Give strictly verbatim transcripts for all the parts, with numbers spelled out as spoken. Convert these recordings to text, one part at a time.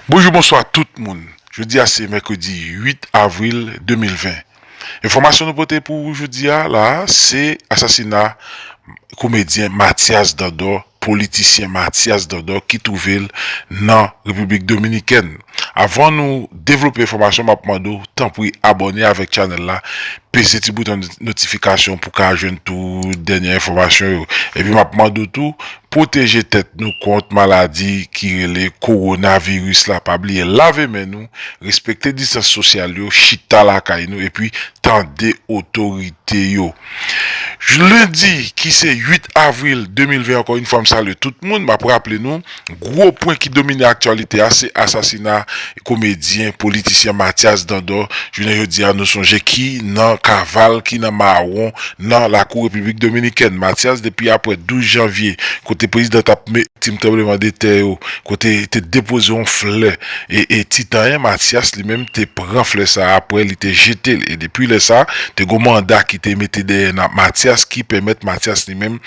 Bonjou, bonswa tout moun. Jodi a se mèkredi uit avril de mil ven. Enfòmasyon nou pote pou ou jodi a la, se asasina komedyen Mathias Dandor, politisyen Mathias Dandor ki twouve l nan Repiblik Dominikèn. Avan nou devlope enfòmasyon, m ap mande w, tanpri, abòne avèk chanèl la, peze ti bouton not-, notifikasyon pou w ka jwenn tou dènye enfòmasyon yo. Epi m ap mande w tou, pwoteje tèt nou kont maladi ki rele kowonaviris la. Pa bliye lave men nou, respekte distans sosyal yo, chita lakay nou, epi tande otorite yo. Lendi, ki se uit avril de mil ven, ankò yon fwa, m salye tout moun. M ap raple nou, gwo pwen ki domine aktyalite a, se asasina komedyen, politisyen Mathias Dandor. Jounen jodi a, nou sonje ki nan kaval, ki nan mawon, nan lakou Repiblik Dominikèn. Mathias, depi apre douz janvye, kote prezidan t ap viktim tranblemanntè yo, kote te depoze yon flè e, e Titanyen, Mathias li menm te pran flè sa a, apre li te jete l. E depi lè sa, te gon manda ki te mete dèyè nan Mathias ki pèmèt Mathias li menm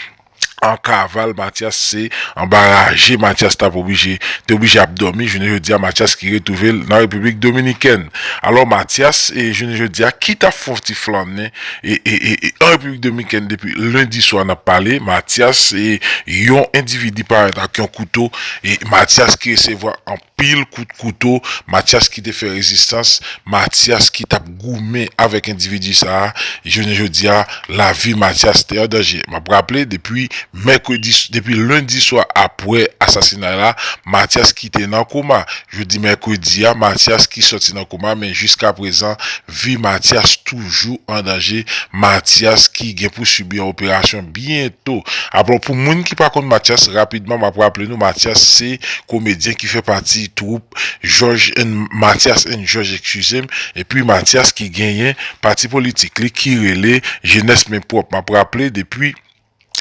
an kaval. Mathias se anba raje Mathias t ap oblije, te oblije ap dòmi. Jounen jodi a, Mathias ki retwouve l nan Repiblik Dominikèn. Alò, Mathias, e jounen jodi a, ki t ap fè yon ti flannen e, e, e, e, an Repiblik Dominikèn depi lendi swa n ap pale, Mathias, e yon endividi parèt ak yon kouto, e Mathias ki resevwa anpil kout kouto, Mathias ki te fè rezistans, Mathias ki t ap goumen avèk endividi sa a, jounen jodi a, lavi Mathias te an danje. M ap raple, depi mèkredi, depi lendi swa apre asasinay la, Mathias ki te nan koma. Jodi mèkredi a, Mathias ki sòti nan koma, men jiska prezan, vi Mathias toujou an danje. Mathias ki gen pou sibi yon operasyon byento. Alò, pou moun ki pa konn Mathias, rapidman, m ap raple nou, Mathias se komedyen ki fè pati twoup George and, Mathias and George, eskize m, epi Mathias ki genyen pati politik li ki rele Jenès Men Pwòp. M ap raple, depi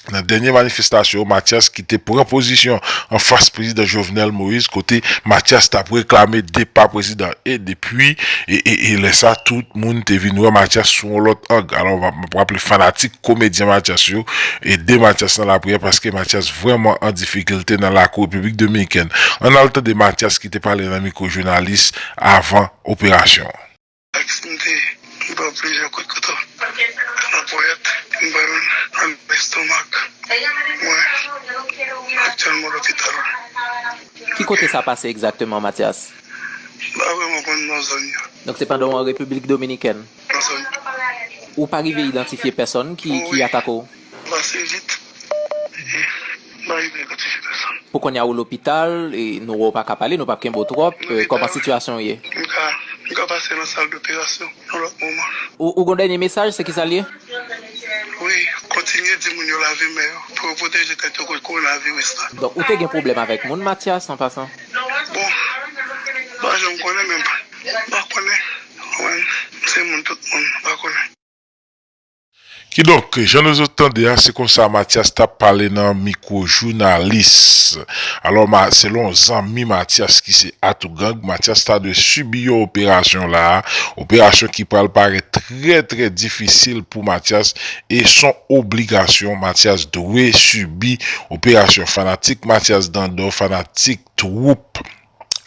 nan dènye manifestasyon, Mathias ki te pran pozisyon anfas prezidan Jovenel Moïse, kote Mathias t ap reklame depa prezidan. E depi, e, e, e lè sa, tout moun te vin wè Mathias sou yon lòt ang. Alò, m ap, m ap raple fanatik komedyen Mathias yo, ede Mathias nan lapriyè, paske Mathias vrèman an difikilte nan lakou Repiblik Dominikèn. Ann al tande Mathias ki te pale nan mikwo jounalis avan operasyon an. Aksidante, m pran plizyè kout kouto nan ponyèt, m pran youn nan lestomak mwen. Aktyèlman lopital. Ki kote sa pase egzakteman, Mathias? M pa vrèman konn non zòn yo. Donk, se pandan w an Repiblik Dominikèn? Nan zòn. Ou pa rive idantifye pèsòn ki, ki atake w? Pase vit. E m pa rive idantifye pèsòn. Pou kounye a, ou lopital, e nou wè w pa ka pale, nou p ap kenbe w twòp. E, kòman sitiyasyon w ye? M ka, m ka pase nan sal doperasyon yon lòt moman. Ou, ou gon dènye mesaj, se ki sa l ye? Wi, kontinye di moun yo lave men yo, pou yo pwoteje tèt yo kont kowonaviris la. Donk, ou te gen pwoblèm avèk moun, Mathias, an pasan? Bon, m pa janm konnen, men m pa konnen. Mwen, se moun tout moun, m pa konnen. Kidonk, jan nou sot tande a, se konsa Mathias t ap pale nan mikwo jounalis. Alò, ma-, selon zanmi Mathias ki se Atougang, Mathias ta dwe sibi yon operasyon la a, operasyon ki pral parèt trè, trè difisil pou Mathias, e s on obligasyon, Mathias dwe sibi operasyon. Fanatik Mathias Dandor, fanatik twoup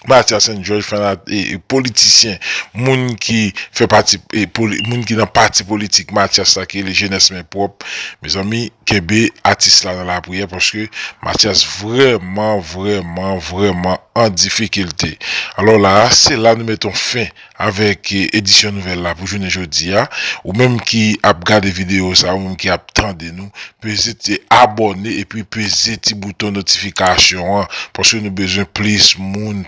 Mathias and George, fanat-, e, e, politisyen, moun ki fè pati, e, poli-, moun ki nan pati politik Mathias la, ki rele Jenès Men Pwòp, mezanmi, kenbe atis la nan lapriyè, paske Mathias vrèman, vrèman, vrèman an difikilte. Alò la, se la nou met yon fen avèk, e, edisyon nouvèl la pou jounen jodi a. Ou menm ki ap gade videyo sa, ou menm ki ap tande nou, peze ti abòne epi peze ti bouton notifikasyon an, paske nou bezwen plis moun